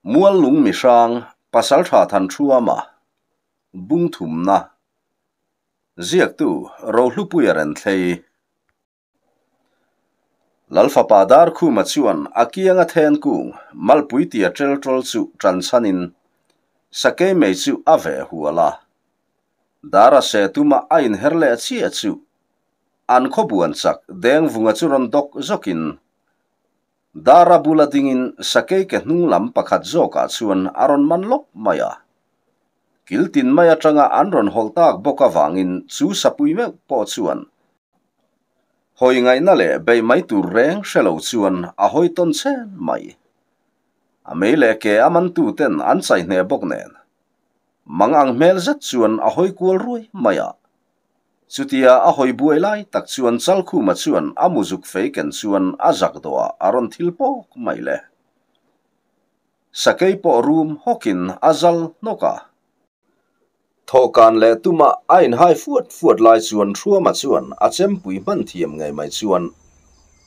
Muallung mihrang Pasaltha Thanṭhuama bung thumna ziaktu Rohlupuia Renthlei. Lalfapa Darkhuma chuan a kianga then kung malpui tia ṭel ṭawl chu ṭan chhanin sakei mei chu a veh hual a. Dara se tuma a inher leh chiah chu an khawbuan chak Dengvunga chu rawn dawk zawkin Dara bula dingin sakei ke hnung lam pakhat zawkah chuan a rawn man lawp mai a. Kil tin mai atanga an rawn hawlh tak bawk avangin chu sapui meuh pawh chuan hawi ngaihna leh beih mai tur reng hre lo chuan a hawi tawn chen mai. A mei leh ke a mantu ten an chai hneh bawk nen mang ang hmel zet chuan a hawi kual ruai mai a. Chutia a hawi buai lai tak chuan Chalkhuma chuan a muzuk fei ken chuan a zak dawhah a rawn thil pawk mai le. Sakei pawh rum hawkin a zal hnawk a. Thawhkan leh tuma a inhai fuat fuat lai chuan Hruama chuan a chempui hman thiam ngei mai chuan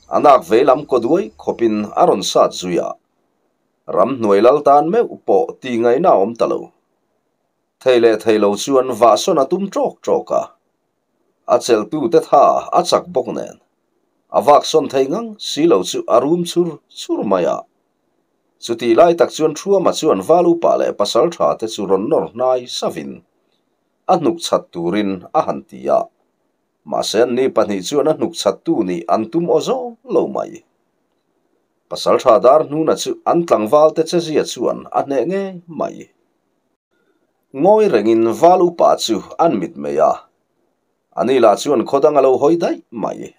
a nak veilam kaw duai khawpin a rawn sat zui a. Ramhnuai lal tan meuh pawh ti ngaihna a awm ta lo. Thei leh thei lo chuan vahsawn a tum ṭawk ṭawk a, a chelhtute tha a chak bawk nen a vaksawn thei ngang si lo chu a rum chur chur mai a. Chutih lai tak chuan Thuama chuan val upa leh pasal tha te chu rawn nawr hnai savin a hnuk chhat turin a han ti a, mahse anni pahnih chuan a hnuk chhattu nih an tum aw zawng lo mai. Pasal tha dar hnuna chu an tlangval te chezia chuan a hneh ngei mai. Ngawi rengin val upa chu an mit mai a, ani lah chuan khaw dang a lo hawi daih mai.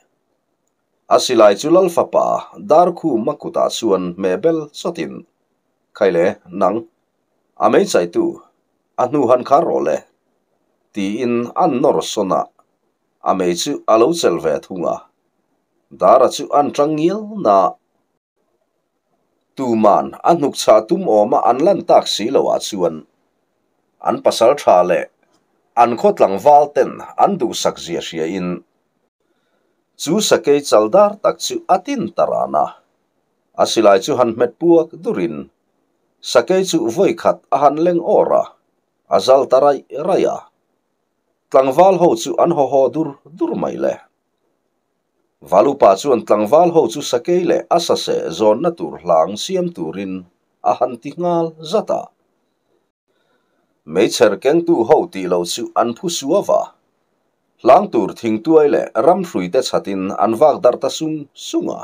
A silai chu Lal fapa Darkhuma kutah chuan hmehbel chawtin, Khaile, nang, a meichaitu, a hnu han khar rawh le, tiin an nawr sawn a, a mei chu a lo chelh ve thung a. Dara chu an tang ngial na. Tuman a hnuk chhah tum awma an lan tak si lo ah chuan an pasal tha leh an khaw tlangval ten an duhsak zia hria in chu sakei chal dar tak chu a tin ta ran a. A silai chu han hmet puak dur in sakei chu vawi khat a han leng awr a, a zal ta raih raih a. Tlangval ho chu an haw haw dur dur mai le. Valupa chuan tlangval ho chu sakei leh a saseh zawnna tur hlang siam turin a han ti nghal zat a. Meichher kengtu ho tih loh chu an phu suau a. Hlang tur thingtuai leh ramhruite chhatin an vak darh ta sung sung a.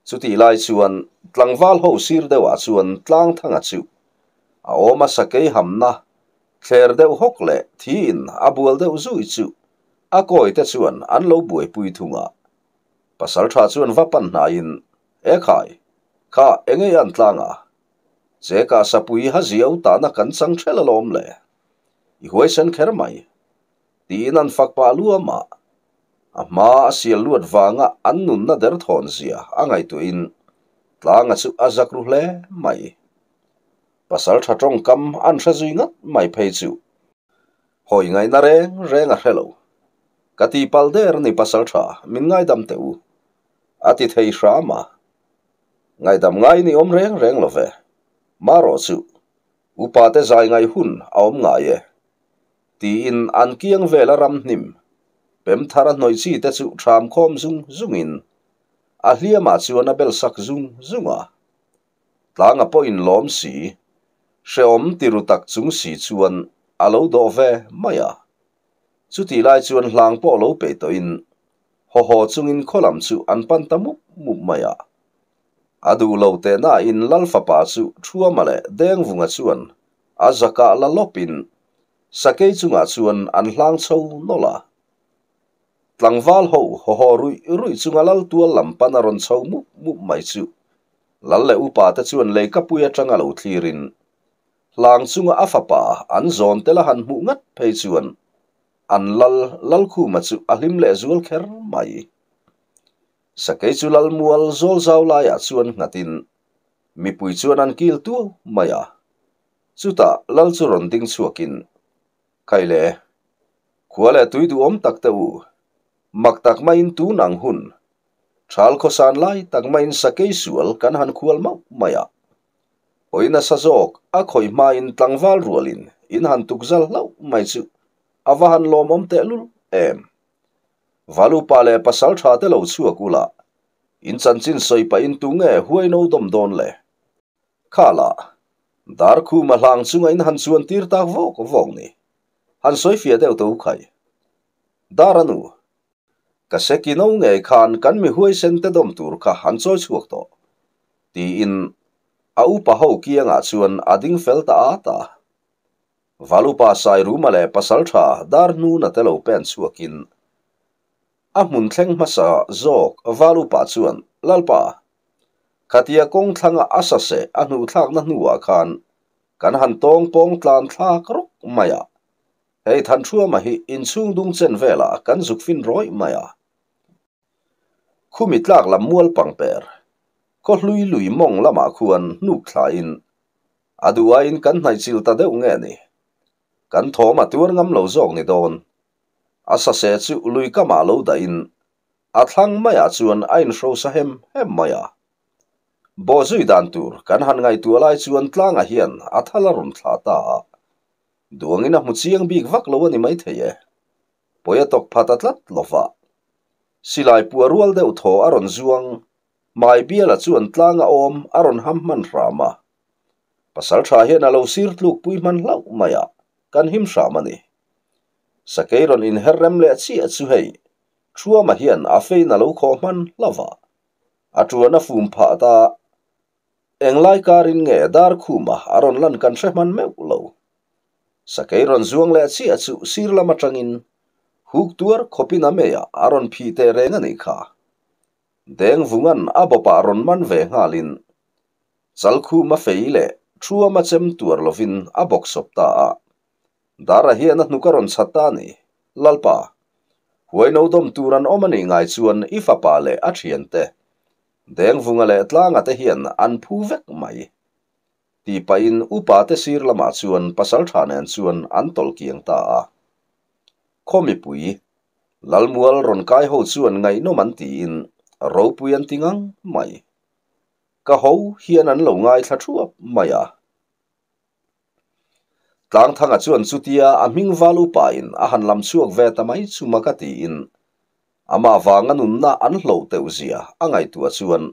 Chutih lai chuan tlangval ho sir deuhah chuan Tlangthanga chu a awm a sakei hamna thler deuh hawk leh thiin a bual deuh zui chu A kawi te chuan an lo buaipui thung a. Pasal tha chuan va pan hnaiin, E khai, kha engei an tlang a? Che ka sapui ha ziau tahna kan chang ṭhel alawm le. I huaisen kher mai. Tiin an fak pah luam a. A hma a sial luat vanga an nunna derthawn zia a ngaihtuahin tlanga chu a zak ru hle mai. Pasal tha tawngkam an hre zui ngat mai phei chu. Hawi ngaihna reng reng a hre lo. Ka tihpalh der ni pasal tha, min ngaidam teh u. A ti thei hram a. Ngaidam ngai ni awm reng reng lo ve. Marawh chu, upa te zai ngai hun a awm ngai e. Tiin an kiang vela ram hnim, pem thar a hnawih chi te chu thram khawm zung zungin a hliamah chuan a bel sak zung zung a. Tlanga pawhin lawm si, hrehawm ti ru tak chung si chuan a lo dawh ve mai a. Chutih lai chuan hlang pawh lo peih tawhin haw haw chungin khaw lam chu an pan ta mup mup mai a. A duh lo tehnain Lal fapa chu Thuama leh Dengvunga chuan a zakah la lawpin sakei chungah chuan an hlang chho nawlh a. Tlangval ho haw haw ruih ruih chunga Lal tual lam pan a rawn chho mup mup mai chu Lal leh upa te chuan leikapui atanga lo thlirin hlang chunga a fapa an zawn tel a han hmuh ngat phei chuan an Lal Lalkhuma chu a hlim leh zual kher mai. Sakei chu Lal mual zawl zau laiah chuan nghatin mipui chuan an kil tuau mai a. Chutah Lal chu rawn ding chhuakin Kai le, khua leh tui duhawm tak te u, mak tak maiin tun ang hun, thal khawsan lai tak maiin sakei sual kan han khual mauh mai a. Pawi nasa zawk a khawih hmain tlangval rualin in han tukzal hlauh mai chu a va han lawmawm tehlul em. Valupa leh pasal tha te lo chhuak ula, in chanchin sawi pahin tunge huai no dawm dawn le? Khala, Darkhuma hlang chunga in han chuan tir tak vawk vawk ni. Han sawi fiah deuh to khai. Daranu, Ka seki no ngei khan kan mi huaisen te dawm tur kha han chawi chhuak tawh, tiin a upa ho kiangah chuan a ding fel ta at a. Valupa Sairuma leh Pasaltha Darhnuna te lo pen chhuakin a hmun thleng hmasa zawk Valupa chuan, Lalpa, khatia kawng thlanga a saseh a hnuhthlakna hnuah khan kan han tawng pawng tlan thlak rawk mai a, Hei Thanṭhuama hi inchhung dung chen velah kan zuk fin rawih mai a. Khumi tlak lam mual pangper, khaw hlui lui mawng lamah khuan hnuk thlain a duh aiin kan hnaihchilh ta deuh nge ni? Kan thawm a tuar ngam lo zawk ni dawn. A saseh chu lui kamah lo dahin a thlang maiah chuan a inhrosa hem hem mai a. Bawhzui dan tur kan han ngaihtuah lai chuan tlangah hian a thal a rawn thlah ta a. Duangin a hmu chiang bik vak lo a ni maithei e. Pawi a tawk phat a tlat lo va. Silai pua rual deuh thaw a rawn zuang, Mai biala chuan tlang a awm a rawn ham hman hram a. Pasal tha hian a lo sir tluk pui hman hlauh mai a, kan him hram a ni. Sakei rawn inher rem leh chiah chu hei, Thuama hian a fein a lo khawh hman hlauh a. A tuan a fum phah ta. Englai karin nge Darkhuma a rawn lan kan hre hman meuh lo. Sakei rawn zuang leh chiah chu sir lam atangin huk tuar khawpin a meiah a rawn phih teh reng a nih kha. Dengvungan a bawpah rawn man ve nghalin Chalkhuma fei leh Thuama chem tuar lovin a bawk sawp ta a. Dara hian a hnuk a rawn chhat ta a ni. Lalpa, huai no dawm tur an awm a nih ngai chuan i fapa leh a thiante, Dengvunga leh Tlanga te hian an phu vek mai. Tih pahin upa te sir lamah chuan pasaltha nen chuan an tawlh kiang ta a. Khaw mipui, Lalmual rawn kai ho chuan ngaihnawm an tiin ropui an ti ngang mai. Ka ho hian an lo ngaithla thuap mai a. Tlangthanga chuan chutia a hming val upain a han lam chhuak ve ta mai chu maka tiin amah vanga nunna an hloh teuh zia a ngaihtuah chuan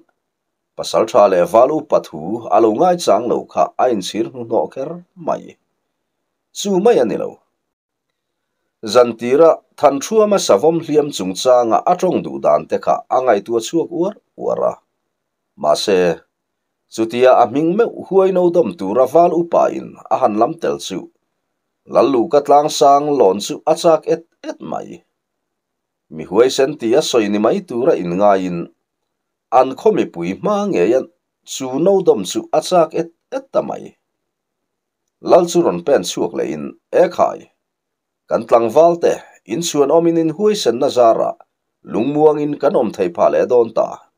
pasaltha leh val upa thu a lo ngaichang lo kha a inchhir hnuhnawh kher mai. Chu mai a ni lo. Zantira Thanṭhuama savawm hliam chungchanga a tawng duh dan te kha a ngaihtuah chhuak uar uar a. Mahse, chutia a hming meuh huai no dawm tura val upain a han lam tel chu Lalluka tlangsang lawn chu a chak et et mai. Mi huaisen tia sawi ni mai tura inngaiin an khaw mipui hma ngeia chu no dawm chu a chak et et ta mai. Lal chu rawn pen chhuak lehin, E khai! Kan tlangval te, inchhuan awmin in huaisenna zarah lungmuangin kan awm thei phah leh dawn ta.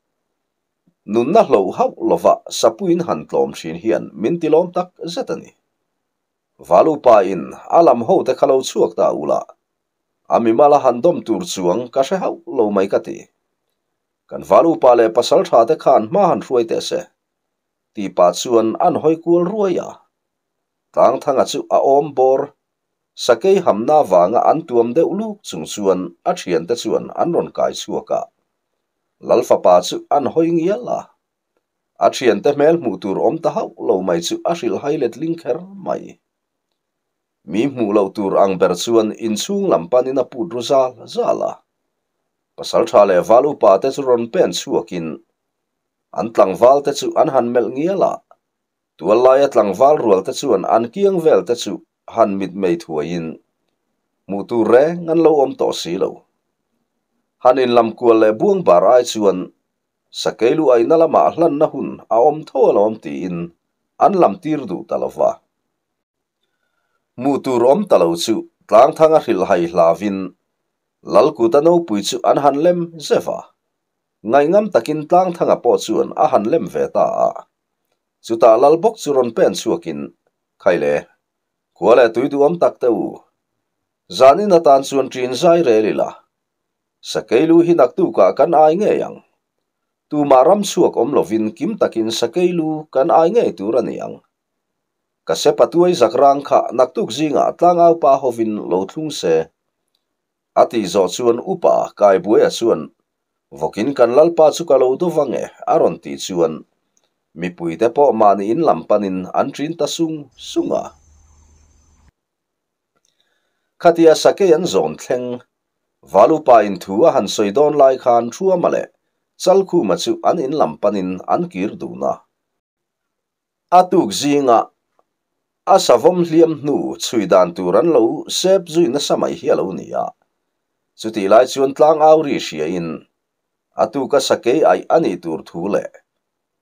Nunna hloh hauh lova sapuiin han tlawm thin hian min tilawm tak zet a ni. Valupa in a lam ho te kha lo chhuak ta ula, a mimala han dawm tur chuang ka hre hauh lo mai ka ti. Kan valupa leh pasaltha te khan hma han hruai teh se. Tih pah chuan an hawi kual ruai a. Tlangthanga chu a awm bawr. Sakei hamna vanga an tuam deuh luk chung chuan a thiante chuan an rawn kai chhuak a. Lal fapa chu an hawi ngial a. A thiante hmel hmuh tur awm ta hauh lo mai chu a hrilh hai letling kher mai. Mi hmuh loh tur ang ber chuan inchhung lam panin a put ru zal zal a. Pasaltha leh val upa te chu rawn pen chhuakin An tlangval te chu an han melh ngial a, tual laia tlangval rual te chuan an kiang vel te chu han mitmei thuaiin hmuh tur reng an lo awm tawh si lo. Han inlam kual leh buang bar ai chuan sakei lu aina lamah hlanna hun a awm tho alawm tiin an lam tir duh ta lo va. Hmuh tur awm ta lo chu tlangthanga hrilhhai hlavin Lalkuta nopui chu an han lem zeuh a. Ngaihngam takin Tlangthanga pawh chuan a han lem ve ta a. Chutah lal bawk chu rawn pen chhuakin, Khaile, khua leh tui duhawm tak teh u. Zanin atan chuan ṭin zai rel ila. Sakei lu hi naktukah kan ai ngei ang. Tumah ram chhuak awm lovin kim takin sakei lu kan ai ngei tur a ni ang. Ka sepa tuai zak rang kha naktuk zingah tlangau pa hovin lo thlung se. A tih zawh chuan upa Kaibuaia chuan, Vawkin kan lalpa chu ka lo do vang e, a rawn tih chuan mipuite pawh mahni in lam panin an ṭin ta sung sung a. Khatia sakei an zawn thleng, Valupa in thu a han sawi dawn lai khan Thuama leh Chalkhuma chu an in lam panin an kir dun a. A tuk zingah a savawm hliam hnu chhui dan tur an lo sep zui nasa mai hi a lo ni a. Chutih lai chuan tlangau ri hriain a tuka sakei aih a nih tur thu leh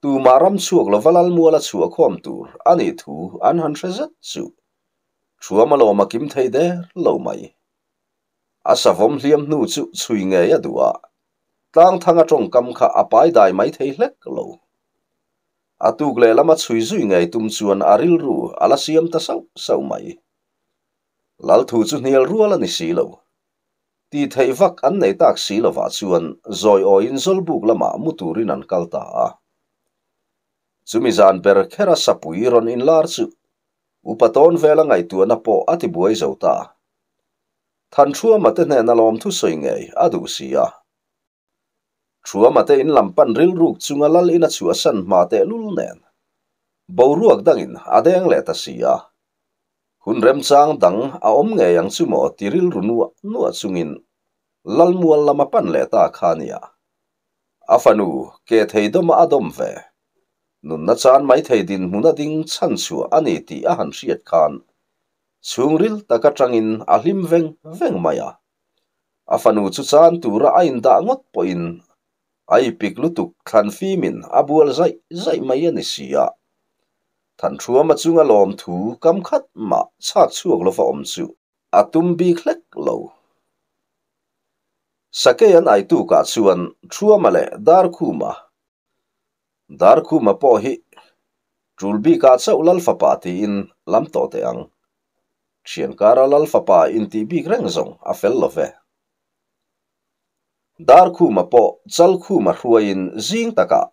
tumah ram chhuak lova lalmual a chhuah khawm tur a nih thu an han hre zet chu Thuam a lawm a kim thei der lo mai. A savawm hliam hnu chu chhui ngei a duh a, tlangthanga tawngkam kha a pai dai mai thei hlek lo. A tuk lehlam a chhui zui ngei tum chuan a rilru a la siam ta sauh sauh mai. Lalthu chu hnial rual a ni si lo. Ti theih vak an nei tak si lovah chuan zawi awiin Zawlbuk lamah mu turin an kal ta a. Chumi zan ber khera sapui rawn inlar chu Upa tawn vela ngaihtuahna pawh a ti buai zo ta. Thanṭhuama te hnena lawmthu sawi ngei a duh si a. Thuama te in lam pan rilruk chunga lal in a chhuahsan hma tehlul nen boruak dangin a deng leh ta si a. Hun remchang dang a awm ngei ang chu maw ti rilru nuah nuah chungin Lalmual lam a pan leh ta kha nia. A fanu ke thei dawma a dawm ve. Nunna chan mai thei dinhmun a ding chhan chhuah a ni tih a han hriat khan chhungril tak atangin a hlim veng veng mai a. A fanu chu chan tura a indah ngawt pawhin a ipik lutuk thlan fimin a bual zaih zaih mai a ni si a. Thanṭhuama chunga lawmthu kam khat mah chhak chhuak lova awm chu a tum bik hlek lo. Sakei an aitukah chuan Ṭhuama leh Darkhuma, Darkhuma pawh hi ṭul bikah chauh Lal fapa tiin lam tawh teh ang. Ṭhian kara Lal fapa intih bik reng zawng a fel lo ve. Darkhuma pawh Chalkhuma hruaiin zing takah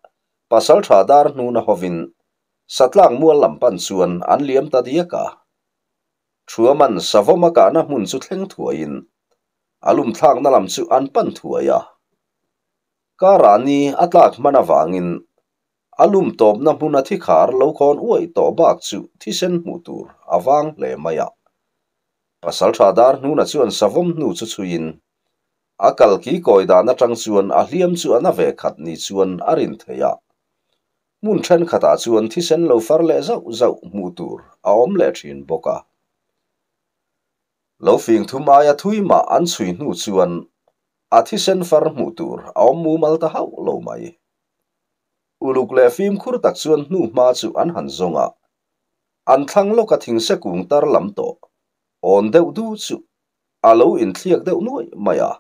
Pasalṭha Darhnuna hovin Satlak mual lam pan chuan an liam ta diak a. Thuaman savawm a kahna hmun chu thleng thuaiin a lumthlakna lam chu an pan thuai a. Karah ni a tlak hman avangin a lum tawpna hmuna thi khar lo khawn uaih tawh bak chu thisen hmuh tur a vang hle mai a. Pasalṭha dar hnuna chuan savawm hnu chu chhuiin a kal ki kawi dan aṭang chuan a hliam chu a na ve khat ni chuan a rin thei a. Hmun thenkhatah chuan thisen lo far leh zauh zauh hmuh tur a awm leh thin bawk a. Lo fing thum aia thui mah an chhui hnu chuan a thisen far hmuh tur a awm mumal ta hauh lo mai. Uluk leh fimkhur tak chuan hnu hma chu an han zawng a, an thlang lawka thingse kung tar lam tawh awn deuh du chu a lo inthliak deuh nuaih mai a.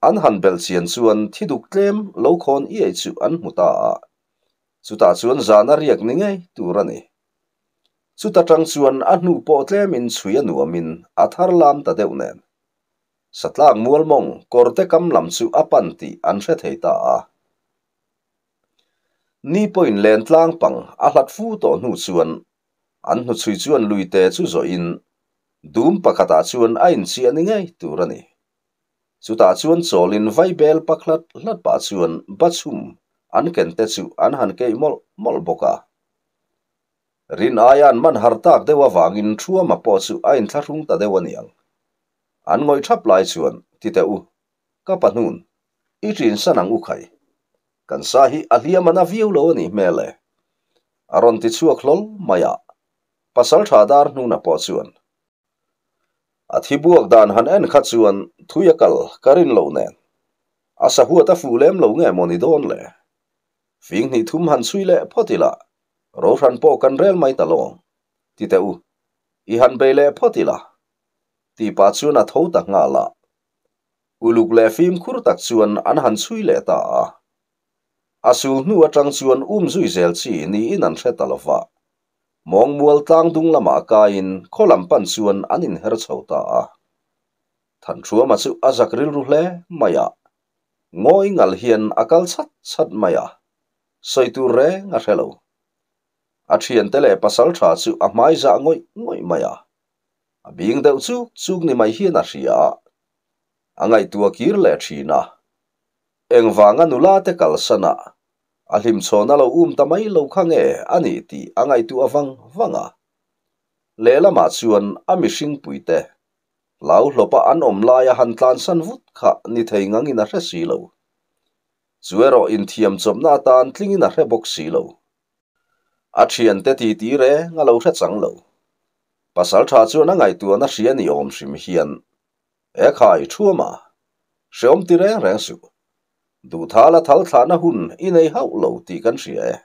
An han belh chian chuan thi duk tlem lo khawn iai chu an hmu ta a, chutah chuan zan a riak ni ngei tur a ni. Chuta tang chuan a hnu pawh tlemin chhui a nuamin a thar lam ta deuh nen. Satlak mual mawng kawrte kam lam chu a pan tih an hre thei ta a. Ni pawhin len tlang pang a hlat fu tawh hnu chuan an hnuchhui chuan luite chu zawhin dum pakhatah chuan a inchiah ni ngei tur a ni. Chutah chuan chawlin vaibel pak hlat hlat pah chuan bachhum an ken te chu an han keih mawlh mawlh bawk a. Rin aia an man har tak deuh avangin Thuama pawh chu a inthlahrung ta deuh a niang. An ngawih thap lai chuan, Ti teh u, ka pahnun, i ṭin san ang u khai. Kan sa hi a hliam a na viau lo a nih hmel e. A rawn ti chhuak hlawl mai a, Pasalṭha dar hnuna pawh chuan, A thi buak dan han en kha chuan thui a kal ka rin loh nen a sahuat a fuh lem lo nge maw ni dawn le? Fing hnih thum han chhui leh phawt ila rohran pawh kan rel mai ta lawng. Ti teh u, i han bei leh phawt ila tih pah chuan a tho ta nghal a. Uluk leh fimkhur tak chuan an han chhui leh ta a. A sul hnu atang chuan um zui zel chi niin an hre ta lova. Mawngmual tlang dung lamah kaiin khaw lam pan chuan an inher chho ta a. Thanṭhuama chu a zak rilru hle mai a, ngawi ngal hian a kal chhat chhat mai a, sawi tur reng a hre lo. A thiante leh pasaltha chu a hmaizah ngawih ngawih mai a. A bing deuh chuk chuk ni mai hian a hria a, a ngaihtuah kir leh thin a. Engvanga nula te kalsan a, a hlimchhawn a lo um ta mai lo kha nge a nih tih a ngaihtuah vang vang a. Lehlamah chuan a mihring puite hlauhlawpa an awm laia han tlansan vut kha ni thei ngangin a hre si lo. Chu erawh inthiam chawpna atan tlingin a hre bawk si lo. A thiante titi reng a lo hre chang lo. Pasal tha chuan a ngaihtuahna hria ni awm hrim hian, E khai, Thuama, hreawm ti reng reng suh. Duhthala thal thlahna hun i nei hauh lo tih kan hria e.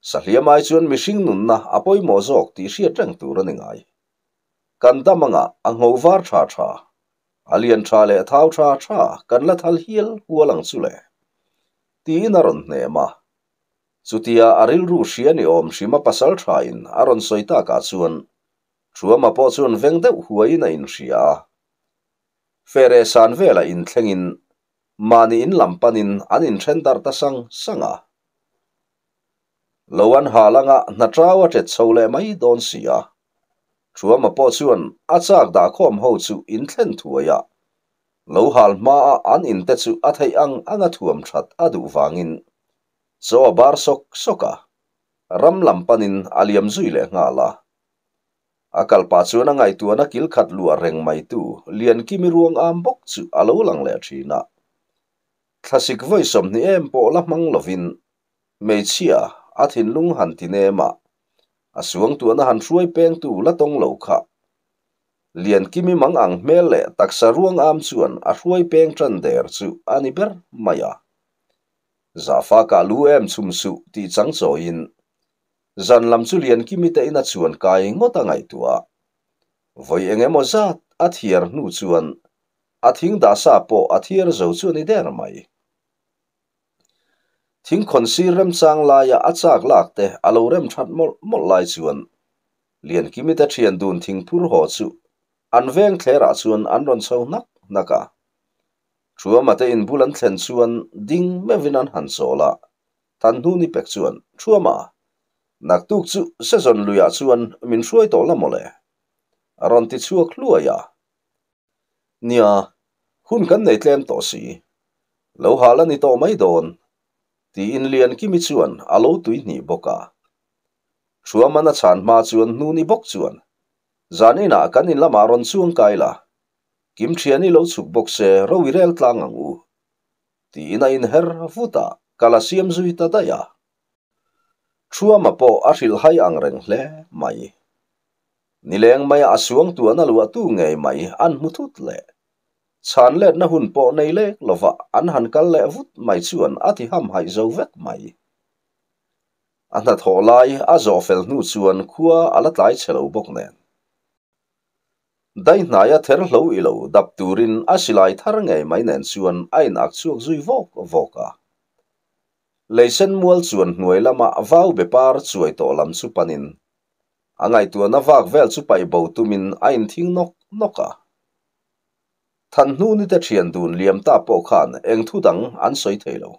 Sahliam ai chuan mihring nunna a pawimawh zawk tih hriat reng tur a ni ngai. Kan dam anga a ngho var tha tha, a lian tha leh thau tha tha kan la thal hial hual ang chu le. Tiin a rawn hnem a. Chutia a rilru hria ni awm hrima pasal thain a rawn sawi takah chuan Thuama pawh chuan veng deuh huaiin a inhria a. Fere san velah inthlengin mahni in lam panin an inthen darh ta sang sang a. Lo an hal anga hna tau a tet chho leh mai dawn si a. Thuama pawh chuan a chak dahkhawm ho chu inthlen thuai a. Lo hal hmaa an inte chu a theih ang anga thuam that a duh vangin chaw a bar sawk sawk a, ram lam panin a liam zui leh nghal a. A kalpah chuan a ngaihtuahna kil khat luah reng mai tu Liankimi ruang am bawk chu a lo lang leh thin a. Thlasik vawi 20 em pawh la hmang lovin hmeichhia a thinlung han ti nem a, a suangtuahna han hruai pengtu la tawng lo kha. Liankimi mang ang hmel leh taksa ruang am chuan a hruai peng tan der chu a ni ber mai a. Zafa kah lu em chhum suh tih chang chawiin zan lam chu Liankimi te ina chuan kai ngawt a ngaihtuah. Vawi eng emaw zat a thiar hnu chuan a thing dah sa pawh a thiar zo chu a ni der mai. Thing khawn sir remchang laia a chak lak te a lo rem that mawlh mawlh lai chuan Liankimi te thian dun thing phur haw chu an veng thlerah chuan an rawn chho hnak hnak a. Thuama te in bul an thlen chuan ding meuhin an han chawl a, Than hnu ni pek chuan, Thuama, naktuk chu sezawn luiah chuan min hruai tawh la mawle? A rawn ti chhuak hluai a. Nia, hun kan nei tlem tawh si. Lo hal a ni tawh mai dawn, tiin Liankimi chuan a lo tui hnih bawk a. Thuaman a chhan hma chuan hnu ni bawk chuan, Zan inah kan in lamah rawn chuang kai la, Kim thian i lo chhuk bawk se ro i rel tlang ang u, tiin a inher vut a, kal a siam zui ta daih a. Thuama pawh a hrilhhai ang reng hle mai. Nileng maia a suangtuahna luahtu ngei mai an hmu thut leh. Chhan letna hun pawh nei lek lova an han kal leh vut mai chuan a ti hamhaih zo vek mai. A hnathawh lai a zawh fel hnu chuan khua a la tlai chhe lo bawk nen. Daihnaia ther hlo i lo dap turin a silai thar ngei mai nen chuan a inak chhuak zui vawk vawk a. Leisen mual chuan hnuai lama vau be par chuai tawh lam chu panin a ngaihtuahna vak vel chu paih bo tumin a inthing nawk nawk a. Thanhnuni te thian dun liam ta pawh khan eng thu dang an sawi thei lo.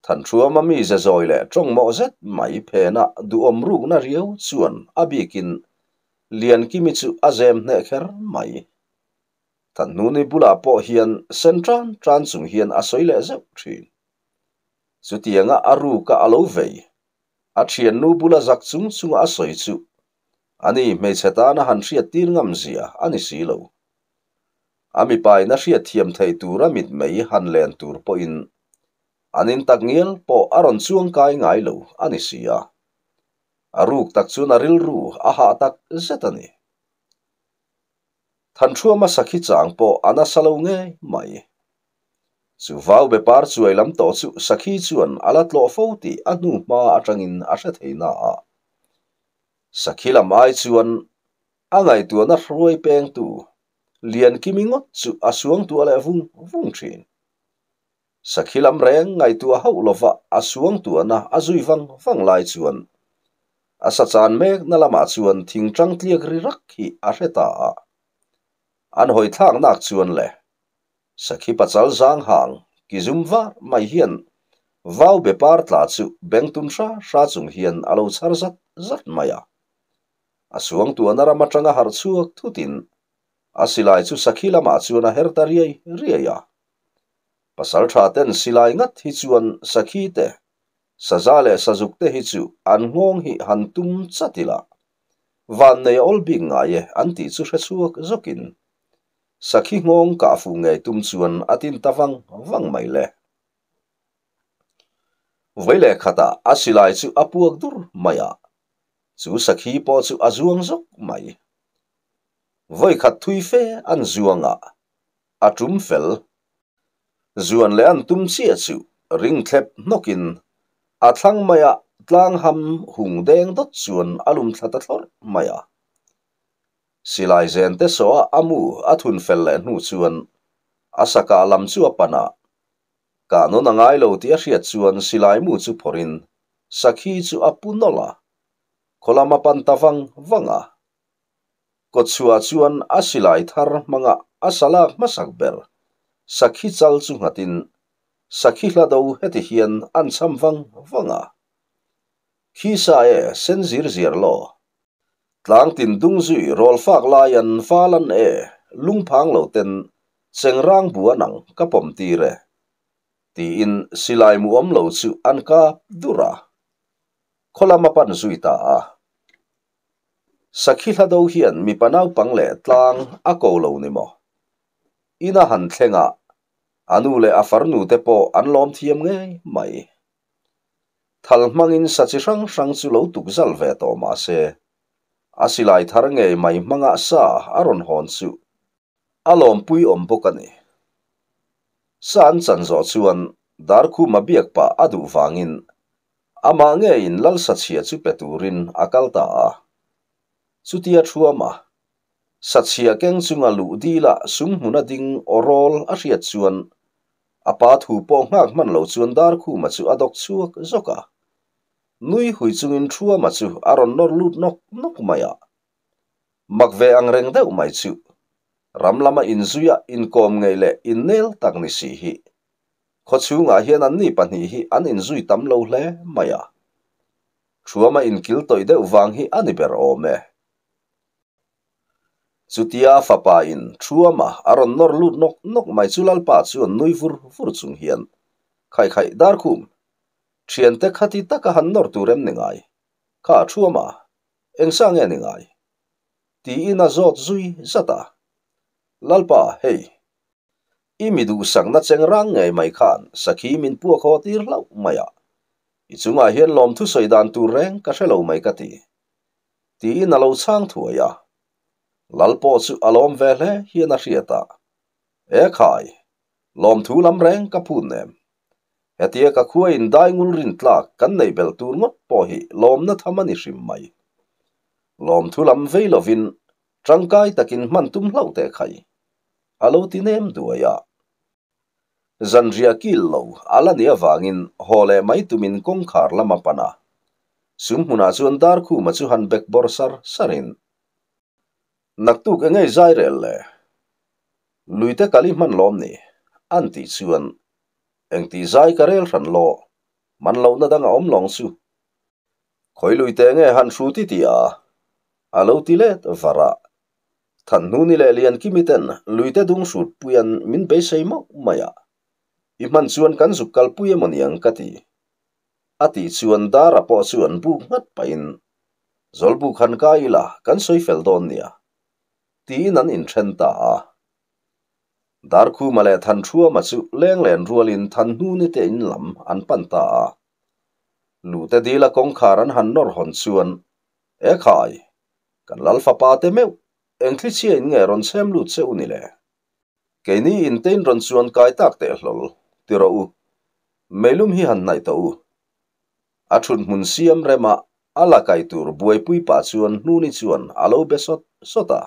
Thanṭhuama mi ze zawi leh tawngmawh zet mai phena duhawm rukna riau chuan a bikin Liankimi chu a zem hneh kher mai. Thanhnuni bulah pawh hian sen tan tan chung hian a sawi leh zeuh thin. Chutianga a ruka a lo vei, a thiannu bula zak chung chunga a sawi chu ani hmeichhe tana han hriat tir ngam zia a ni si lo. A mipain a hriat thiam theih tura mitmei han len tur pawhin an in tak ngial pawh a rawn chuang kai ngai lo a ni si a. A ruk tak chuan a rilru a hah tak zet a ni. Thanṭhuama sakhi chang pawh a nasa lo ngei mai. Chu vau be par chuai lam tawh chu sakhi chuan a la tlawh fo tih a hnu hma atangin a hre thei na a. Sakhi lam ai chuan a ngaihtuahna hruai pengtu Liankimi ngawt chu a suangtuah leh vung vung thin. Sakhi lam reng ngaihtuah hauh lova a suangtuahna a zui vang vang lai chuan a sachan mekna lamah chuan thingtang tliak ri rak hi a hre ta a. An hawi thlak nak chuan le Sakhi pachal zang hang ki zum var mai hian Vau be par tla chu beng tum hra hra chung hian a lo chhar zat zat mai a. A suangtuahna ram atanga harh chhuak thutin a silai chu sakhi lamah chuan a her ta riai riai a. Pasaltha ten silai ngat hi chuan sakhi te, saza leh sazuk te hi chu an nghawng hi han tum chat ila, van nei a awl bik ngai e an tih chu hre chhuak zawkin sakhi nghawng kah fuh ngei tum chuan a tin ta vang vang mai le. Vawi leh khatah a silai chu a puak dur mai a, chu sakhi pawh chu a zuang zawk mai. Vawi khat thui fe an zuang a, a tum fel. Zuan leh an tum chiah chu ring thlep hnawkin a thlang maia tlang ham hung deng dawt chuan a lum thla ta thlawrh mai a. Silai zen te sawh a a mu a thun fel leh hnu chuan a sakah lam chu a pan a, Kah nawn a ngai lo tih a hriat chuan silai mu chu phawrhin sakhi chu a pu nawlh a, khaw lam a pan ta vang vang a. Kawtchhuah chuan a silai thar hmanga a salak hmasak ber sakhi chal chu nghatin sakhi hla do heti hian an cham vang vang a. Khi sa e sen zir ziar law. Tlang tin dung zui rawl fak lai an val an e lungphang lo ten chengrang bu an ang ka pawm tir e tiin silai mu awm lo chu an kap dur a. Khaw lam a pan zui ta a. Sakhi hla do hian mipa naupang leh tlang a ko lo ni maw? Ina han thleng a, a nu leh a farnu te pawh an lawm thiam ngei mai. Thal hmangin sa chi hrang hrang chu lo tuk zal ve tawh mah se, a silai thar ngei mai hmangah sa a rawn hawn chu a lawmpui awm bawk a ni. Sa an chan zawh chuan Darkhuma biak pah a duh vangin amah ngeiin Lalsachhia chu pe turin a kal ta a. Chutia thuama Sachhia keng chunga luh dila sum hmuna ding aw rawl a hriat chuan A pa thu pawh nghak hman lo chuan Darkhuma chu a dawk chhuak zawk a. Nui hui chungin Thuama chu a rawn nawr lut nawk nawk mai a. Mak ve ang reng deuh mai chu. Ram lama inzuia inkawm ngei leh innel tak ni si hi. Khaw chhungah hian anni pahnih hi an inzui tam lo hle mai a. Thuama inkil tawih deuh vang hi a ni ber awm e. Chutia fapa in Thuama a rawn nawr lut nawk nawk mai chu Lalpa chuan nui vur vur chung hian, Khai khaih Darkhum, thiante khati taka han nawr tur em ni ngai? Kha Thuama, eng sa nge ni ngai? Tiin a zawt zui zat a. Lalpa, hei, i mi duhsakna cheng rang ngei mai khan sakhi min puak haw tir hlauh mai a, i chungah hian lawmthu sawi dan tur reng ka hre lo mai ka ti. Tiin a lo chhang thuai a. Lal pawh chu a lawm ve hle hian a hriat a. E khai, lawmthu lam reng ka phut nem. Hetia ka khua in daingul rin tlak kan neih belh tur ngawt pawh hi lawmna tham a ni hrim mai. Lawmthu lam vei lovin tangkai takin hman tum hlauh teh khai. A lo ti nem duai a. Zanriah kil lo a la nih avangin haw leh mai tumin kawngkhar lam a pan a. Sum hmunah chuan Darkhuma chu han bek bawr sar sarin, Naktuk engei zai rel le? Luite kal i hman lawm ni? An tih chuan, Engtih zai ka rel hran law, man lohna dang a awm lawng chu. Khawi luite enge han hru ti ti a? A lo ti let var a. Thanhnuni leh Liankimi ten luite dung hrut puian min beisei mauh mai a. I hman chuan kan zuk kalpui emaw niang ka ti. A tih chuan Dara pawh chuan buk nghat pahin, Zawlbuk han kai ila kan sawi fel dawn nia. Tiin an inthen ta a. Darkhuma leh Thanthruama chu lenglen rualin Thanhnuni te in lam an pan ta a. Lute dila kawngkhar an han nawr hawn chuan, E khai! Kan lal fapa te meuh, eng thlichhia in nge rawn chhem lut che u ni le? Keini in te in rawn chuan kai tak teh hlawl, ti rawh u. Meilum hi han hnaih tawh u. A thut hmun siam rema a la kai tur buaipui pah chuan Hnuni chuan a lo be sawt sawt a.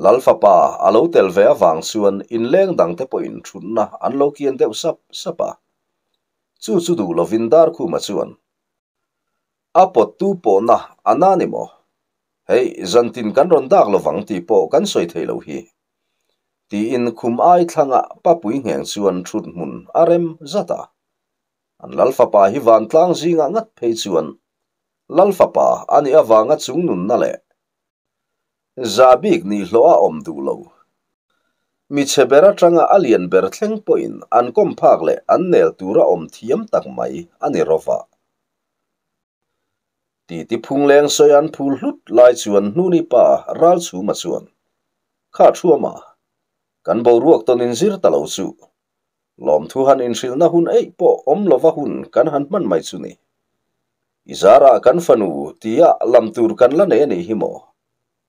Lal fapa a lo tel ve avang chuan inleng dangte pawhin thutna an lo kian deuh sap sap a. Chu chu duh lovin Darkhuma chuan, A pawttu pawhna a na ni maw? Hei, zantin kan rawn dak lovang tih pawh kan sawi thei lo hi. Tiin khum ai thlanga papui ngheng chuan thut hmun a rem zat a. An lal fapa hi vantlang zingah ngat phei chuan lal fapa a nih avanga chungnunna leh Zah bik nih hlawh a awm duh lo. Mi chhe ber atanga a lian ber thleng pawhin an kawm phak leh an nel tura awm thiam tak mai a ni rawva. Titi phungleng sawi an phul hlut lai chuan Hnuni pa Ralchhuma chuan, Kha thuama, kan boruak tawn inzir ta lo chu. Lawmthu han inhrilhna hun eih pawh awm lova hun kan han hman mai chu ni. I zarah kan fanu tia lam tur kan la nei a nih hi maw?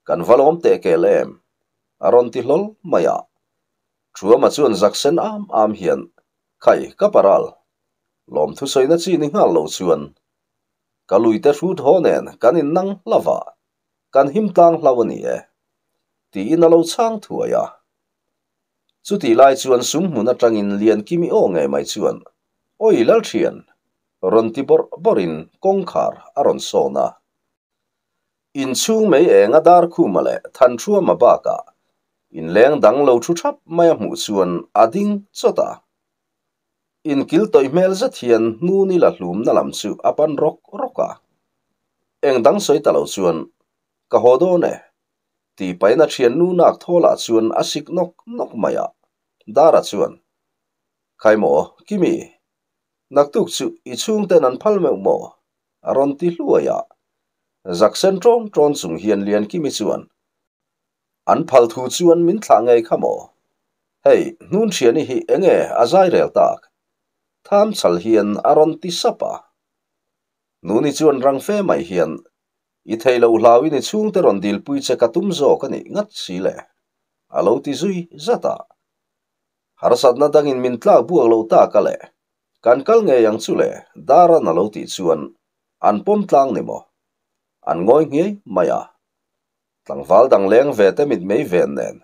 Kan va lawm teh kel em? A rawn ti hlawl mai a. Thuama chuan zak sen am am hian, Khai, ka paral. Lawmthu sawina chi ni nghal lo chuan ka luite hrut haw nen kan innang hlauh a, kan him tlang hlau a ni e, tiin a lo chhang thuai a. Chutih lai chuan sum hmun atangin Liankimi aw ngei mai chuan, Awi Lalthian! rawn ti bawrh bawrhin kawngkhar a rawn sawn a. Inchhung mei enga Darkhuma leh Thanthruama bakah inleng dang lo thu thap mai a hmuh chuan a ding chawt a. Inkil tawih hmel zet hian hnuni la hlumna lam chu a pan rawk rawk a. Eng dang sawi ta lo chuan, Ka haw dawn e, tih pahin a thiannu nak thawlah chuan a sik nawk nawk mai a. Dara chuan, Khai maw, Kimi, naktuk chu i chhungten an phal meuh maw? a rawn ti hluai a. Zak sen ṭawn ṭawn chung hian Liankimi chuan, An phal thu chuan min thlah ngei kha maw? Hei, hnun thiani hi enge a zai rel tak? Tham chhal hian a rawn ti sap a. Nuni chuan rang fe mai hian, I thei loh hlauin i chhungte rawn dilpui che ka tum zawk a nih ngat si le, a lo ti zui zat a. Harsatna dangin min tlak buak lo tak a le, kan kal ngei ang chu le, Daran a lo tih chuan an pawm tlang ni maw? An ngawi nghiai mai a. Tlangval dang leng ve te mitmei ven nen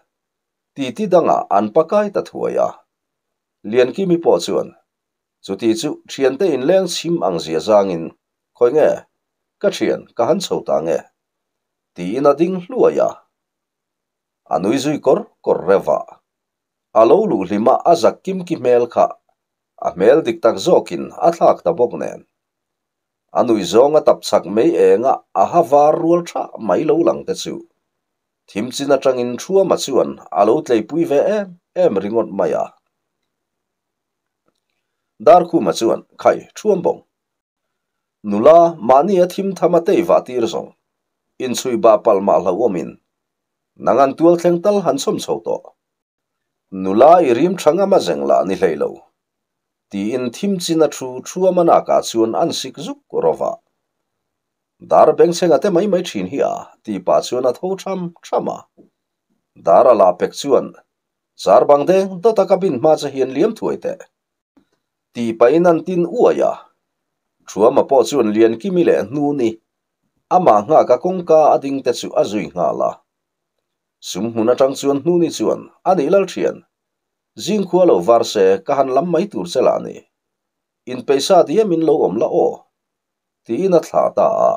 titi dangah an pakai ta thuai a. Liankimi pawh chuan chuti chu thiante inleng chhim ang zia zangin khawi nge ka thian ka han chho ta nge tiin a ding hluai a. A nui zui kawr kawr reuh a. A lo luh hlima a zak kimki hmel kha a hmel dik tak zawkin a thlak ta bawk nen. A nui zawng a tap chak mai enga a ha var rual tha mai lo lang te chu. Thim chin atangin Thuama chuan a lo tleipui ve em em ringawt mai a. Darkhuma chuan, Khai, Thuam bawng. Nula, mahni a thim tham a tei vah tir zawng. Inchhui bah palh mah hlauhawmin. Nang an tual thleng tal han chhawm chho tawh. Nula i rim tha ngam a zeng lah ni hlei lo. Tiin thim chin a thu thu a manakah chuan an sik zuk rawh a. Dar bengchhenga te mai mai thin hi a, tih pah chuan a tho tham tham a. Dar a lah pek chuan, Char bang deng dawta ka bin hma che hian liam thuai teh. Tih pahin an tin uai a. Thuama pawh chuan Liankimi leh Hnuni, amah nghaka kawngka a ding te chu a zui nghal a. Sum hmun atang chuan Hnuni chuan, A nih Lalthian, Zingkhua lo var se ka han lam mai tur che lah ni. Inpeisa diam in lo awm la aw. Tiin a thlah ta a.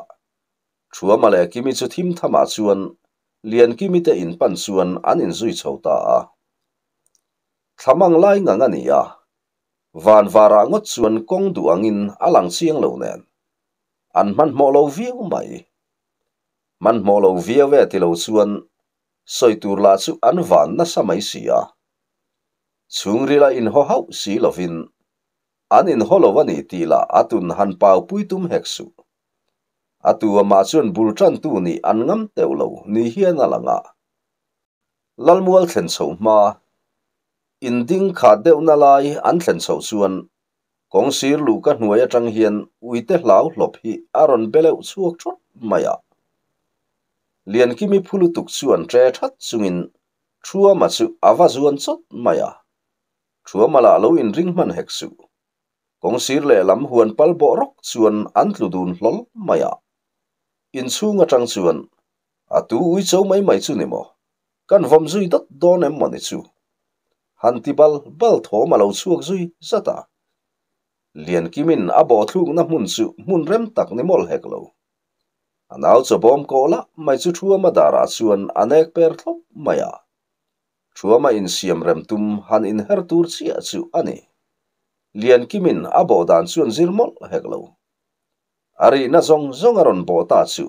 Thuama leh Kimi chu thim thamah chuan Liankimi te in pan chuan an inzui chho ta a. Thlamang lai ngang a ni a. Van varah ngawt chuan kawng duh angin a lang chiang lo nen. An hmanhmawh lo viau mai. Hmanhmawh lo viau e ti lo chuan sawi tur lah chu an van nasa mai si a. Chhungrila inhaw hauh si lovin an inhaw lo a ni tih lah a tun han pau pui tum hek suh. A tu amah chuan bul tantu nih an ngam teuh lo ni hian a lang a. Lalmual thlen chhoh hma, inding khat deuhna lai an thlen chhoh chuan kawng sir luh ka hnuai atang hian uite hlau hlawp hi a rawn be leuh chhuak thawt mai a. Liankimi phu lutuk chuan ṭe that chungin Thuama chu a va zuan chawt mai a. Thuama lah lo inring hman hek suh. Kawng sir lehlam huan pal bawh rawk chuan an tlu dun hlawl mai a. Inchhung atang chuan a tu ui cho mai mai chu ni maw? Kan vawm zui dawt dawn em maw ni chu? Han ti bal bal thawm a lo chhuak zui zat a. Liankimin a bawhthlukna hmun chu hmun rem tak ni mawlh hek lo. A nau chawbawm kawh lah mai chu Thuama darah chuan a nek per thlawp mai a. Thuama insiam rem tum han inher tur chiah chu a ni. Liankimin a bawh dan chuan zir mawlh hek lo. A rihna zawng zawng a rawn bawh ta chu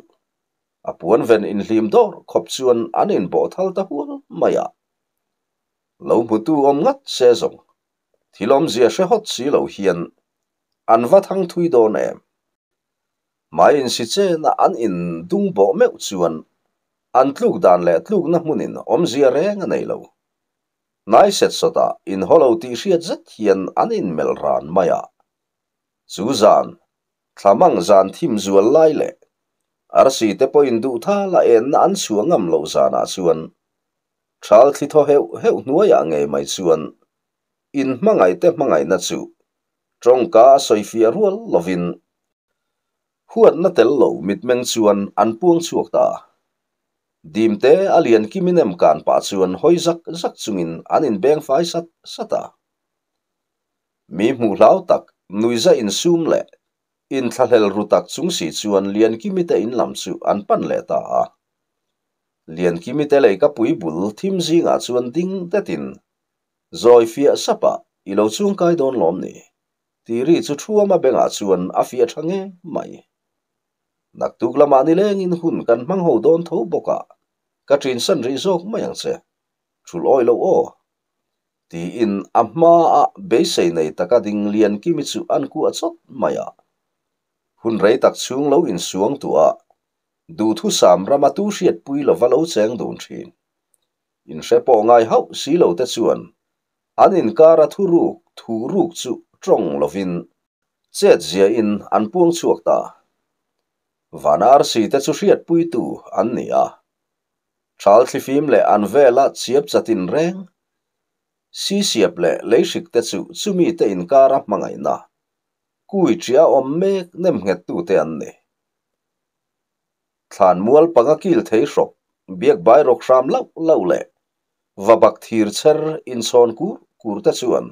a puan ven inhlim dawr khawp chuan an inbawh thal ta hual mai a. Lo hmutu awm ngat se zawng thil awmzia hre hawt si lo hian an va thang thui dawn em? Hmai insi chena an indung bawh meuh chuan an tluk dan leh tlukna hmunin awmzia reng a nei lo. Hnai set sawtah inhaw lo tih hriat zet hian an inmelh ran mai a. Chu zan, thlamang zan thim zual lai leh arsi te pawhin duhtha la enna an chhuah ngam loh zanah chuan thal thli thaw heuh heuh hnuaiah ngei mai chuan inhmangaihte hmangaihna chu tawngka a sawifiah rual lovin Huatna tel lo mitmeng chuan an puang chhuak ta. Dimte a lian kim in em kan pah chuan hawi zak zak chungin an inbeng fai sat sat a. Mi hmuh hlau tak, nuiza insum leh inthlahlel ru tak chung si chuan Liankimi te in lam chu an pan leh ta a. Liankimi te leikapui bul thim zingah chuan ding detin zawi fiah sapah i lo chungkai dawn lawm ni? Tiri chu Thuama bengah chuan a fiah tha nge mai. Naktuk lamah nilengin hun kan hmang ho dawn tho bawk a, ka ṭinsan rih zawk mai ang che. Thul awi lo aw. Tiin a hmaa beisei nei taka ding Liankimi chu an kuah chawt mai a. Hun rei tak chhung lo insuang tuah duhthusam rama tu hriatpui lova lo cheng dun ṭhin. Inhre pawh ngai hauh si lo te chuan An inkara thuruk thuruk chu tawng lovin chet ziahin an puang chhuak ta. Van arsi te chu hriatpuitu an ni a. Thal thlifim leh an vela chiap chatin reng sisiap leh leihrik te chu chumi te inkara hmangaihna kui ṭia awm mek nemnghettute an ni. Thlan mual panga kil thei hrawk biak bai rawk hram lauh lauh leh va bak thir chher inchhawn kur kur te chuan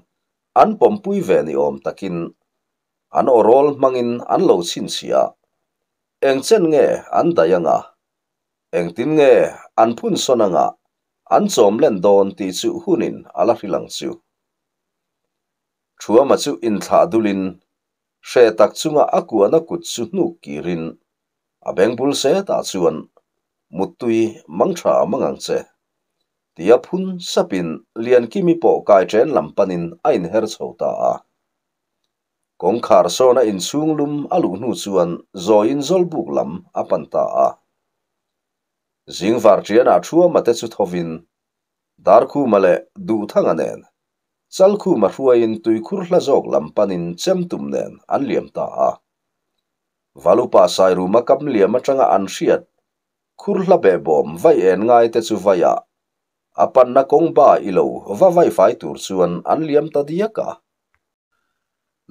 an pawmpui ve ni awm takin an aw rawl hmangin an lo chhinchhiah. Eng chen nge an daih anga? Engtin nge an phun sawn anga an chawm len dawn tih chu hunin a la hrilh ang chu. Thuama chu inthlah dulin hre tak chunga a kuahna kut chu hnuk kirin A beng bul setah chuan Muttui mang tha mang ang che tia phun sapin Liankimi pawh kai chen lam panin a inher chho ta a. Kawngkhar sawna inchhung lum a luh hnu chuan zawiin Zawlbuk lam a pan ta a. Zingvar ṭianah Thuama te chu thovin Darkhuma leh Duhthanga nen Chalkhuma hruaiin tuikhur hla zawk lam panin Chemtum nen an liam ta a. Valupa Sairuma kap liam atanga an hriat khur hla beh bawm vai en ngai te chu vai ah a panna kawng ba i lo va vai fai tur chuan an liam ta diak a.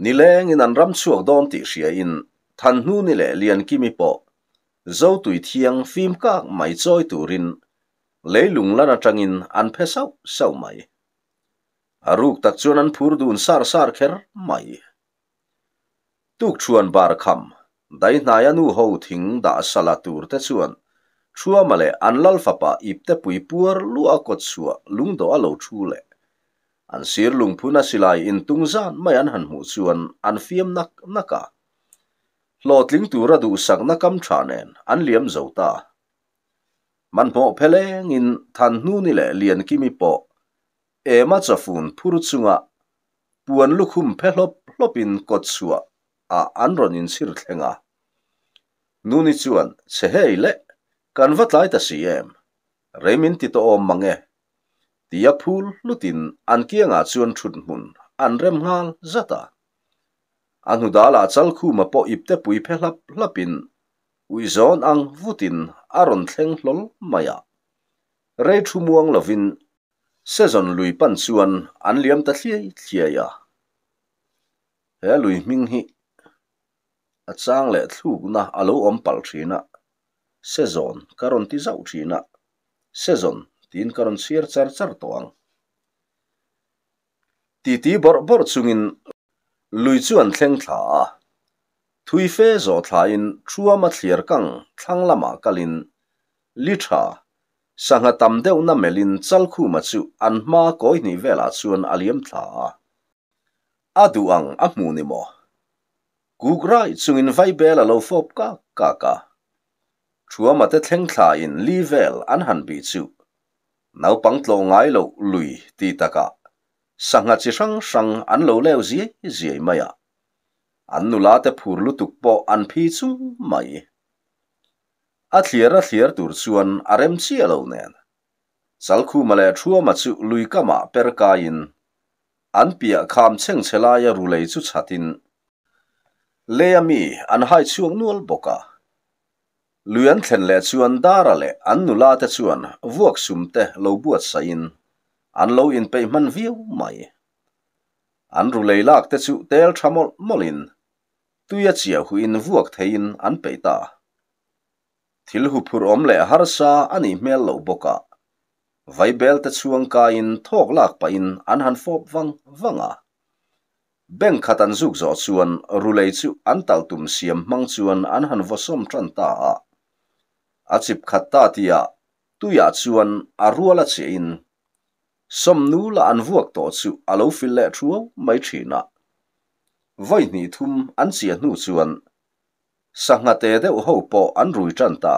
Nileng in an ram chhuak dawn tih hria in Thanhnuni leh Liankimi pawh Zotui thiang fim kak mai chawi turin leilung lan atangin an phe sauh sauh mai. A ruk tak chuan an phur dun sar sar kher mai. Tukṭhuan bar kham, daihnaia nu ho thing dah sala tur te chuan Ṭhuama leh an lal fapa ipte pui puar luah a kawt chhuah lungdawh a lo ṭhu leh. An sir lungphun a silai intung zan mai an han hmuh chuan an fiam nak nak a. Hlawhtling tura duhsakna kam ṭha nen an liam zo ta. Hmanhmawh phelengin Thanhnuni leh Liankimi pawh Ema chawfun phur chunga puan lukhum phe hlawp hlawpin kawt chhuah ah an rawn inchhir thleng a. Nuni chuan, Chhe hei le, kan va tlai ta si em? Rei min ti tawh awm mang e. Tia phul hlutin an kiangah chuan thut hmun an rem nghal zat a. A hnudalah Chalkhuma pawh ipte pui phe hlap hlapin uizawn ang vutin a rawn thleng hlawl mai a. Rei thu muang lovin Season lui pan chuan an liam ta thliai thliai a. He lui hming hi a chang leh thlukna a lo awm palh thin a, Season ka rawn ti zauh thin a, Season tiin ka rawn chhiar char char tawh ang. Titi bawrh bawrh chungin lui chu an thleng thla a, thui fe zawh thlain Thuama thliar kang thlang lamah kalin li tha Sangha tam deuhna melhin Chalkhuma chu an hma kawi hnih velah chuan a liam thla a. A duh ang a hmu ni maw? Kuk raih chungin vaibel a lo fawp kak kak a. Thuama te thleng thlain li vel an han bih chu naupang tlawh ngai loh lui ti takah sangha chi hrang hrang an lo leu ziai ziai mai a. An nula te phur lutuk pawh an phi chung mai. A thliar a thliar tur chuan a rem chiah lo nen. Chalkhuma leh Thuama chu lui kamah per kaiin an piah kham chhengchhe laia rulei chu chhatin lei a mi an hai chhuak nual bawk a. Lui an thlen leh chuan Dara leh an nula te chuan vuak sum te lo buatsaihin an lo inpeih hman viau mai. An rulei lak te chu tel tha mawlh mawlhin tui a chiah huin vuak theihin an peih ta. Thil huphurh awm leh harsa a nih hmel loh bawk a, vaibel te chhuang kaiin thawk lak pahin an han fawp vang vang a. Bank khat an zuk zawh chuan rulei chu an talh tum siam hmang chuan an han vaw sawm tan ta a. A chip khat ta tihah tuiah chuan a rual a chiahin sawm nu la an vuak tawh chu a lo fil leh thuau mai thin a. Vawi hnih thum an chiah hnu chuan Sangha te deuh ho pawh an rui tan ta.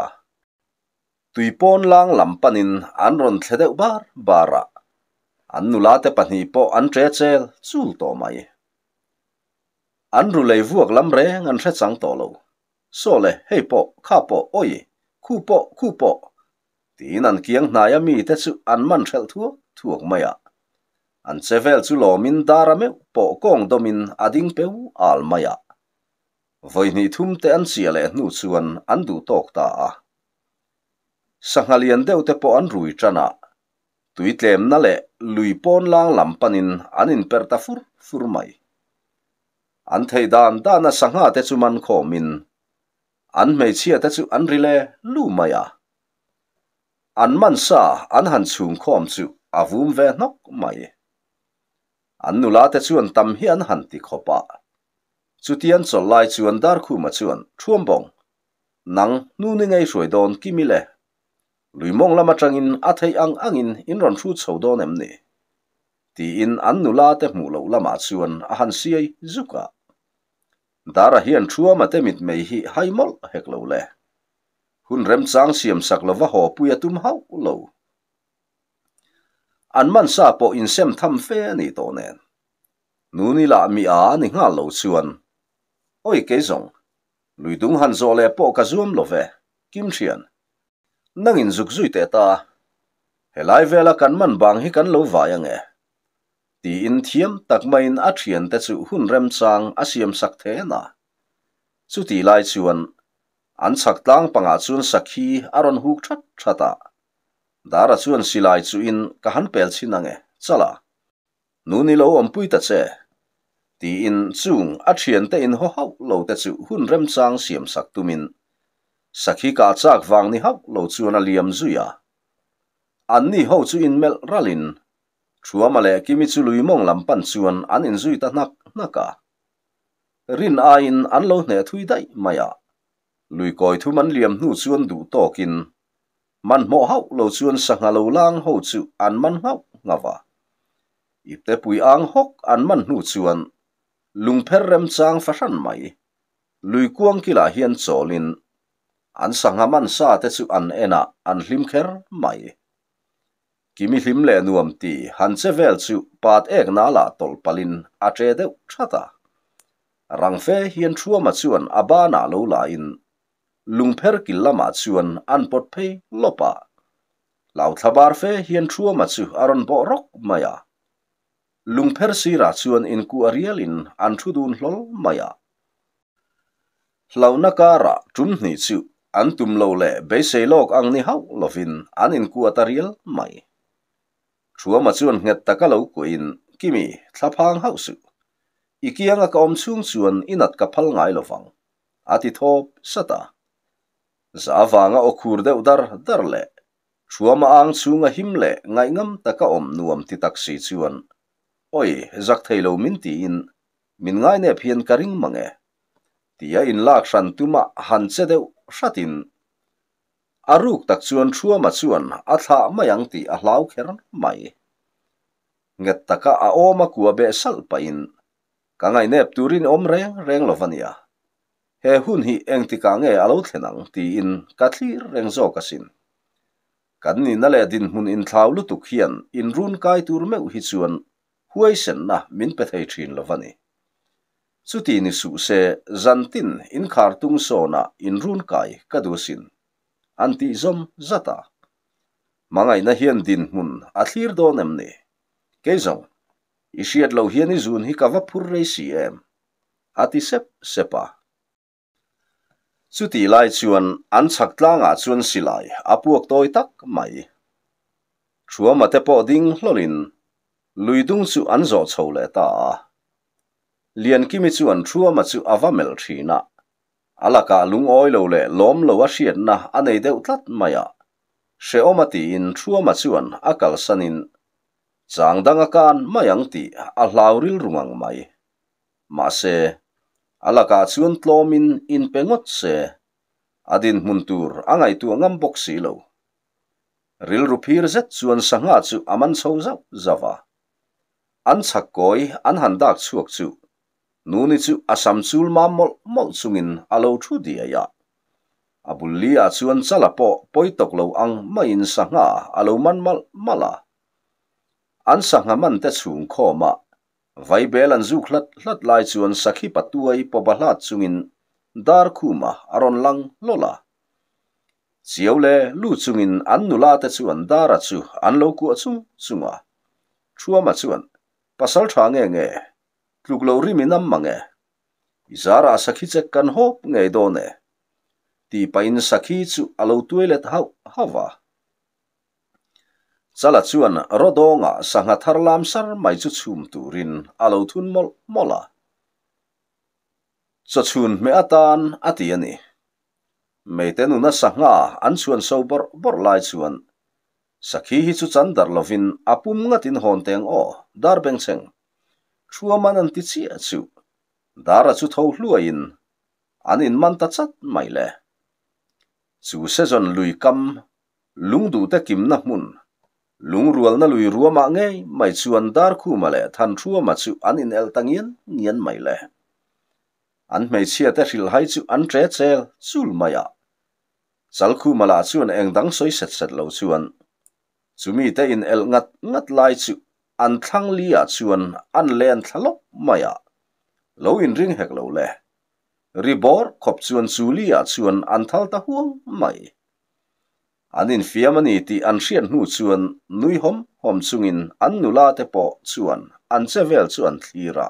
Tui pawn lang lam panin an rawn thle deuh bar bar a, an nula te pahnih pawh an ṭe chel chul tawh mai. An ru lei vuak lam reng an hre chang tawh lo. Saw le, hei pawh, kha pawh, awi, khu pawh, khu pawh, tiin an kiang hnaia mite chu an man hrelh thuak thuak mai a. An che vel chu lawmin dara meuh pawh kawng dawmin a ding peu al mai a. Vawi hnih thum te an chiah leh hnu chuan an duh tawk ta a. Sangha lian deuh te pawh an rui tan a, tui tlemna leh lui pawn lang lam panin an inperh ta fur fur mai. An theih dan dana sangha te chu man khawmin an hmeichhia te chu an ri le lu mai a. An man sa an han chhum khawm chu a vum ve hnawk mai. An nula te chuan tam hi an han ti khawp a. Chutian chawlh lai chuan Darkhuma chuan, Thuambawng, nang hnu ni ngei hruai dawn Kimi le. Lui mawng lam atangin a theih ang angin in rawn hrut chho dawn em ni? Tiin an nula te hmuh loh lamah chuan a han siai zuk a. Dara hian Thuama te mitmei hi hai mawlh hek lo le. Hun remchang siamsak lova haw pui a tum hauh lo. An man sa pawh insem tham fe a nih tawh nen. Nuni lah mi a ni nghal lo chuan, Awi kei zawng, lui dung han zawh leh pawh ka zuam lo ve, Kim Thian. Nangin zuk zui teh ta, helai vela kan man bang hi kan lo vai ange. Tiin thiam tak maiin a thiante chu hun remchang a siamsak then a. Chutih lai chuan an chhak tlang pangah chuan sakhi a rawn huk that that a. Dara chuan silai chuhin ka han pel chhin ange, chala. Nu ni lo awmpui ta che. Tiin chung a thiante inhaw hauh lo te chu hun remchang siamsak tumin sakhi kah chak vang ni hauh lo chuan a liam zui a. Anni ho chu inmelh ralin Thuama leh Kimi chu lui mawng lam pan chuan an inzui ta hnak hnak a. Rin aiin an lo hneh thui daih mai a. Lui kawi thum an liam hnu chuan duh tawkin Hmanhmawh hauh lo chuan sangha lo lang ho chu an man nghauh nghauh a. Ipte pui ang hawk an man hnu chuan lungpher remchang fahran mai lui kuang kilah hian chawlin an sangha man sa te chu an en a, an hlim kher mai. Kimi hlim leh nuam ti han che vel chu pat ek nala tawlh palhin a che deuh that a. Rang fe hian Thuama chuan a banah lo lain Lungpher kil lamah chuan an pawt phei lawp a. Hlauthla bar fe hian Thuama chu a rawn bawh rawk mai a. Lungpher sirah chuan inkuah rialin an thu dun hlawl mai a. Hlauhna karah tum hnih chu an tum lo leh beisei lawk ang ni hauh lovin an inkuah ta rial mai. Thuama chuan nghet taka lo kuahin, Kimi, thla phang hauh suh. I kianga ka awm chhung chuan i nat ka phal ngai lovang. A ti thawp sat a. Za avanga aw khur deuh dar dar leh Thuama ang chhunga him leh ngaihngam taka awm nuam ti tak si chuan, Awi, zak thei lo min tiin min ngainep hian ka ring mang e. Tia inlak hran tuma han che deuh hratin a ruk tak chuan Thuama chuan a thlah mai ang tih a hlau kher mai. Nghet taka a awm a kua beh salh pahin. Ka ngaihnep turin awm reng reng lo va nia. He hun hi engtikah nge a lo thlen ang tiin ka thlir reng zawk asin. Kan nihna leh dinhmun inthlau lutuk hian inrun kai tur meuh hi chuan huaisenna min pe thei thin lo va ni. Chuti ni suh se zantin inkhar tung sawnah inrun kai ka duh asin. An tih zawm zat a. Hmangaihna hian dinhmun a thlir dawn em ni? Kei zawng, i hriat loh hian i zun hi ka va phur rei si em? A ti sep sep a. Chutih lai chuan an chhak tlangah chuan silai a puak tawi tak mai. Thuama te pawh ding hlawlin lui dung chu an zawh chho leh ta a. Liankimi chuan Thuama chu a va melh thin a, a lakah lungawi lo leh lawm lo a hriatna a nei deuh tlat mai a. Hrehawm a tiin Thuama chuan a kalsanin chang dang a kan mai ang tih a hlau rilru ngang mai. Mahse, a lakah chuan tlawmin inpe ngawt se, a dinhmun tur a ngaihtuah ngam bawk si lo. Rilru phir zet chuan sangha chu a man chho zauh zauh a. An chhak kawi an han dak chhuak chu Nuni chu a sam chul mam mawlh mawlh chungin a lo thu diai a. A bul li ah chuan chala pawh pawi tawk lo ang maiin sangha a lo man malh malh a. An sangha man te chhung khawmah Vaibel an zuk hlat hlat lai chuan sakhi patuai pawba hlat chungin dar khuma a rawn lang hlawl a. Chiau le lu chungin an nula te chuan dara chu an lo kuah chung chung a. Thuama chuan, Pasal tha nge nge? Tluk lo rim in am mang e. I zarah sakhi chek kan hawp ngei dawn e. Tih pahin sakhi chu a lo tuai let hauh hauh a. Chala chuan Rawdawngah sangha thar lam sar mai chu chhum turin a lo thun mawlh mawlh a. Chawchhun hmeh atan a ti a ni. Meite nuna sangha an chhuan so bawrh bawrh lai chuan Sakhi hi chu chan darh lovin a pum ngatin hawn teng aw, dar bengchheng. Thuaman an ti chiah chu. Dara chu tho hluaiin an inman ta chat mai le. Chu season lui kam Lungduhte kimna hmun, lungrualna lui ruamah ngei mai chuan Darkhuma leh Thanhruama chu an inel ta ngian ngian mai le. An hmeichhiate hrilhhai chu an ṭe chel chul mai a. Chalkhuma lah chuan eng dang sawi set set lo chuan chumite inel ngat ngat lai chu an thlang li ah chuan an len thla lawk mai a, lo inring hek lo le. Ri bawr khawp chuan chu li ah chuan an thal ta huang mai. An infiam a ni tih an hriat hnu chuan nui hawm hawm chungin an nula te pawh chuan an che vel chu an thlir a.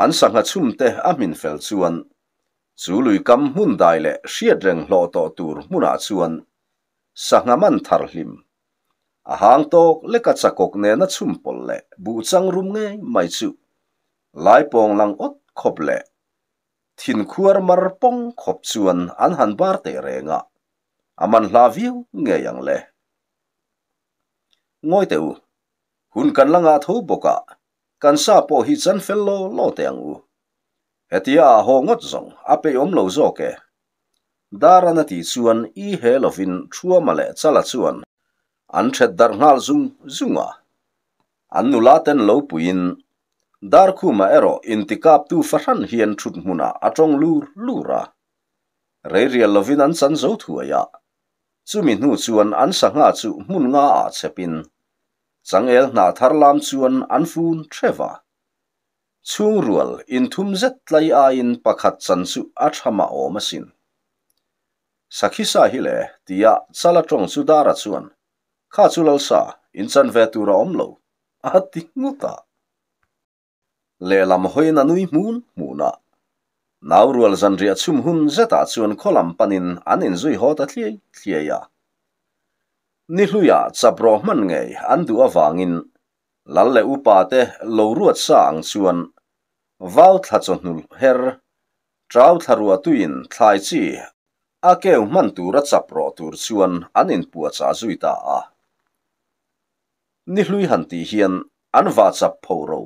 An sangha chhum te a hmin fel chuan chu lui kam hmun dai leh hriat reng hlawh tawh tur hmunah chuan sangha man thar hlim a hang tawk leka chakawk nena chhum pawlh leh buh chang rum ngei mai chu lai pawng lang awt khawp leh Thin khuar mar pawng khawp chuan an han bar teh reng a, a man hla viau ngei ang le. Ngawi teh u, hun kan la ngah tho bawk a, kan sa pawh hi chan fel law law teh ang u. Hetia a haw ngawt zawng a peih awm lo zawk e. Daran a tih chuan i he lovin Thuama leh Chala chuan an ṭhet darh nghal zung zung a. An nula ten lo puiin Darkhuma erawh intikaptu fahran hian thut hmunah a tawng lur lur a. Rei rial lovin an chan zo thuai a, chumi hnu chuan an sangha chu hmun nga ah chhepin changel hnah thar lam chuan an fun theuh a. Chhungrual inthum zet tlai aiin pakhat chan chu a tha mah awm asin. Sakhi sa hi le tia chala tawng chu Dara chuan Kha chu Lalsa, inchan ve tur a awm lo, a ti nghut a. Lehlam hawiin a nui hmun hmun a. Nau rual zanriah chhum hun zetah chuan khaw lam panin an inzui haw ta thliai thliai a. Ni hluiah chap rawh hman ngei an duh avangin Lal leh upa te lo ruat sa ang chuan vau thla chawhnu her Trau thlarua tuiin thlai chi a keu hman tura chap rawh tur chuan an inpuahchah zui ta a. Ni hlui han tih hian an vah chap pho ro,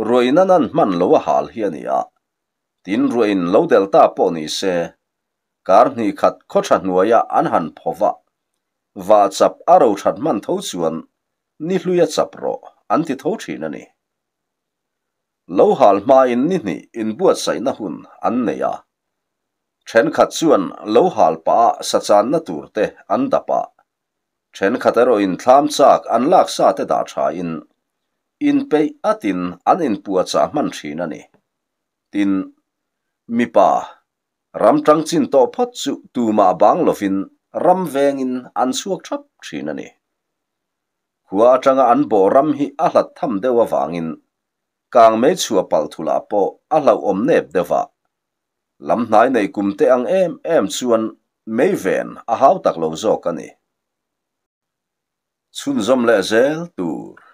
ruahin an an hman lo a hal hi a ni a. Tin ruahin lo del ta pawh ni se, kar hnih khat khaw tha hnuaia an han pho va, vah chap a ro that hman tho chuan ni hlui a chap rawh an ti tho thin a ni. Lo hal hmain ni hnih inbuatsaihna hun an nei a. Thenkhat chuan lo hal pah a sachanna tur te an dap a. Thenkhat erawhin thlam chak an lak sa te dah thain inpeih atin an inpuahchah hman thin a ni. Tin, mipa ram tang chin tawh phawt chu tumah bang lovin ram vengin an chhuak thap thin a ni. Khua atanga an bawh ram hi a hlat tham deuh avangin kang mei chhuah palh thulah pawh a hlauhawm nep deuh a. Lam hnai nei kum te ang em em chuan mei ven a hau tak lo zawk a ni. Chhunzawm leh zel tur.